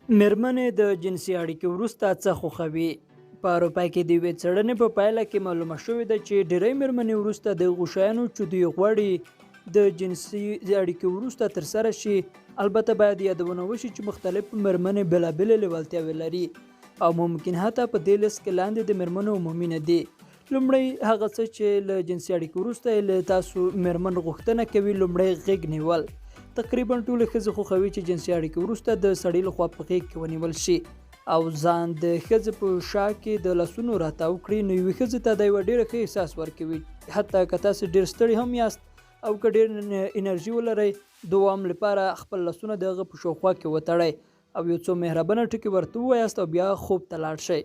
مېرمنې د جنسي اړیکې وروسته څه خوښوي؟ په اروپا کې د یوې څېړنې په پایله کې معلومه شوې ده چې ډېری مېرمنې وروسته د هغو شیانو چې دوی غواړي د جنسي اړیکې وروسته ترسره شي. البته باید یادونه وشي چې مختلف مېرمنې بېلابېلې لېوالتیاوې لري او ممکن حتی په دې لیست کې لاندې د مېرمنو عمومي نه دي. لومړی هغه څه چې له جنسي اړیکې وروسته یې له تاسو مېرمن غوښتنه کوي، لومړی غېږ نیول. تقریبا ټولې ښځې خوښوي چې جنسي اړیکې وروسته د سړي لخوا په غېږ کې ونیول شي او ځان د ښځې په شا کې د لاسونو راتاو کړي. نو یوې ښځې ته دا یوه ډېره ښه احساس ورکوي، حتی که تاسو ډېر ستړي هم یاست او که ډېر انرژي ولرئ. دوام لپاره خپل لاسونه د هغه په شاوخوا کې وتړئ او یو څو مهربانه ټکي ورته ووایاست او بیا خوب ته لاړ شئ.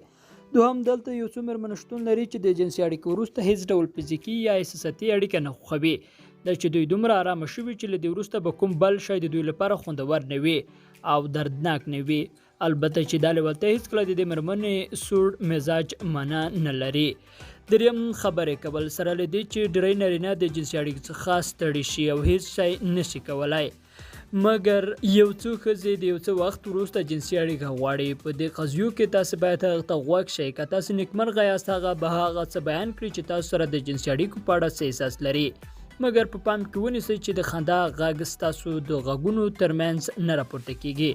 دوهم، دلته یو څو مېرمنو شتون لري چې د جنسي اړیکې وروسته هیڅ ډول فزیکي یا احساساتي اړیکه نه خوښوي. دا چې دوی دومره آرامه شوي چې له دې وروسته به کوم بل شی د دوی لپاره خوندور نه وي او دردناک نه وي. البته چې دا لېوالتیا هیڅکله د دې مېرمنې سوړ مزاج معنا نه لري. دریم، خبرې کول. سره له دې چې ډېری نارینه د جنسي اړیکې څخه ستړي شي او هیڅ شی نشي کولای، مګر یو څو ښځې د یو څه وخت وروسته جنسي اړیکه غواړي. په دې قضیو کې تاسو باید هغه ته غوږ شئ. که تاسو نیکمرغه یاست، هغه به هغه څه بیان کړي چې تاسو سره د جنسي اړیکو په اړه څه احساس لري. مګر په پام کې ونیسئ چې د خندا غږ ستاسو د غږونو ترمنځ نه راپورته کیږي.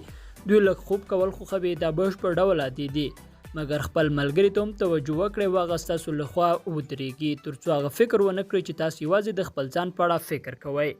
دوی لږ خوب کول خوښوي، دا بشپړ ډول عادي دي، مګر خپل ملګري ته هم توجه وکړئ او هغه ستاسو لخوا ودرېږي، ترڅو هغه فکر ونه کړي چې تاسو یوازې د خپل ځان په اړه فکر کوئ.